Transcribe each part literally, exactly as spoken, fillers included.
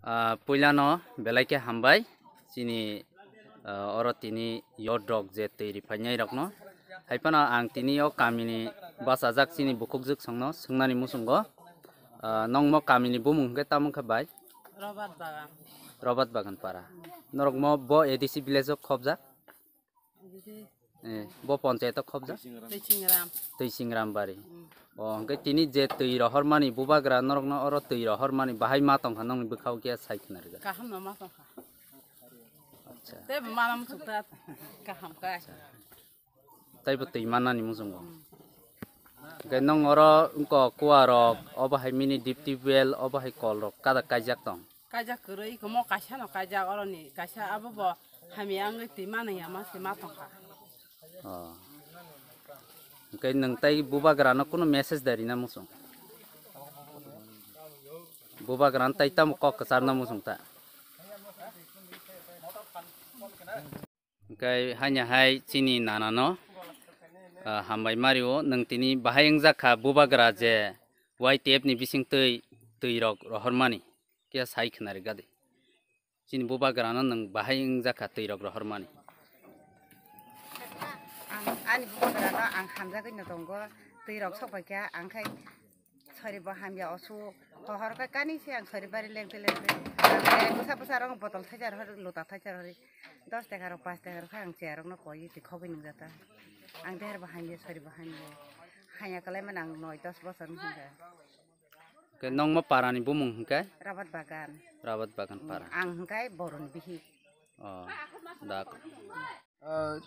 Ah, puilano belai khe hambai chini, ah, oro tini yodrok je twi riphainai rokno. Haiphano ang tini o kamini bachajak chini bukhukjwk songno swngnani muchungo. Ah, nongmo kamini bumung hwnkhe tamo wngkha bai? Robert Bagan. Robert Bagan para. Norokmo bo A D C village o khobjak? Eh, bo ponchayat o khobjak? Twisingram. Twisingram bari. Mm. O, hwnkhe tini je twi rohormani bubagra norokno oro twi rohormani bahai ma tongkha nongni bwkhao khe sai khna rwgwk? Kaham no ma tongkha. Acha. Tei bo manam sukha kaham kha. Tei bo twi mannani muchungo. Mm. Hwnkhe nong oro wngkha kuarok, obo hai mini deep tubewell, obo hai kolrok kada kaijak tong? Kaijak kwrwi, iko mo kaisa no kaijak, oroni kaisa abo bo hamya wngwi twi manwi ya ma se ma tongkha. Oh. Hwnkhe nwng tei bubagrano kunu message da rina muchung? Bubagrano tei tamo kok kwcharna muchung ta? Hwnkhe haino hai chini nanano, ah, hambai mario, nwng tini bahai wngjakha bubagra je Y T F ni bising twi, twi rok rohormani, khe sai khna rwgadi. Chini bubagrano nwng bahai wngjakha twi rok rohormani. Ang ani bubagrano ang hamjagwi no tongo, twi rok sok bai kha, ang khai sori bo hamya osuk, hohor khe kani se ang sori bari lengte lengte, ang bwsa bwsa rok botol thaisa rok, lota thaisa rok, dos taka rok, pas taka rok khe ang chair rok no koi twi khogwi nung jata. Ang deher bo hamya, sori bo hamya, haya kwlai mani ang noi dos bosor wng kha. Khe nongma parani bumung hwnkhe? Rabat Bagan. Rabat Bagan para. Ang hwnkhe boroni bihik. Oh, dak. Ah,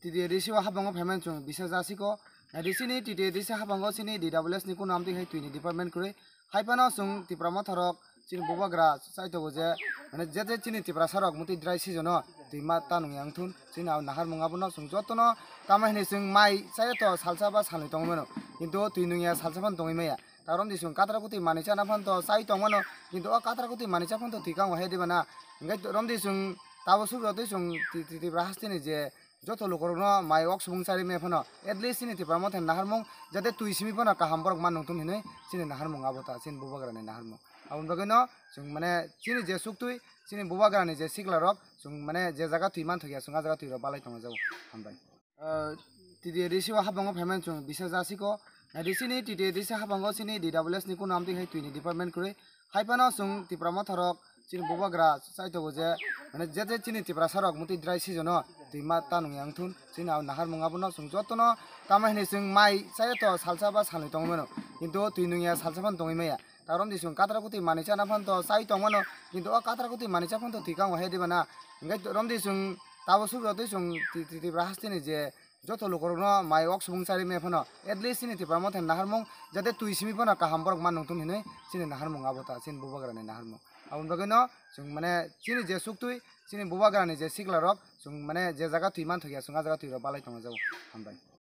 T T A D C o habango phaimani chwng bisa jasiko. Naidi chini T T A D C habango chini D W S ni kunu amtwi hai twini department kwrwi. Haiphano chwng Tipra Motha rok chini bubagra chaitogo je, mane je je chini Tiprasa rok mutwi dry season o twi ma ta nungya wngthun. Chini abo naharmung abono chwng jotono tamo hinwi chwng mai chaio to salsa ba salnwi tongwi mano. Kintu twi nungya salsa phano tongwi maya. Ta romdi chwng katra kutwi manwi chana phano to chai tongmano, kintu o katra kutwi manwi cha phano to twi kango hai diba na? Hwnkhe romdi chwng tabo subro twi chwng ti-, ti-, Tripura hasteni je joto lukurokno mai wok subung chari maya phano, at least chini Tipra Motha ni naharmung jate twi simi phano kaham borok ma nungthun hinwi chini naharmung abo ta, chini bubagrani naharmung. Aboni bagwino chwng mane chini je suktwi, chini bubagrani je siklarok chwng mane je jaga twi manthokya chwng a jaga twi rok balai tonglaijao. Hambai. Ah, T T A D C o habango phaimani chwng bisa jasiko. Naidi chini T T A D C habango chini D W S ni kunu amtwi hai twini department kwrwi. Haiphano chwng Tipra Motha rok chini bubagra chaitogo je, mane je je chini Tiprasa rok mutwi dry season o twi ma ta nungya wngthun. Chini abo naharmung abono chwng jotono tamo hinwi chwng mai chaio to salsa ba salnwi tongwi mano. Kintu twi nungya salsa phano tongwi maya. Ta romdi chwng katra kutwi manwi chana phano to chai tongmano, kintu o katra kutwi manwi cha phano to twi kango hai diba na? Hwnkhe romdi chwng tabo subro twi chwng ti-, ti-, Tipra hasteni je joto lukurokno mai wok subung chari maya phano, at least chini Tipra Motha ni naharmung jate twi simi phano kaham borok ma nungthun hinwi chini naharmung abo ta, chini bubagrani naharmung. Aboni bagwino chwng mane chini je suktwi, chini bubagrani je siklarok chwng mane je jaga twi manthokya chwng a jaga twi rok balai tonglaijao. Hambai.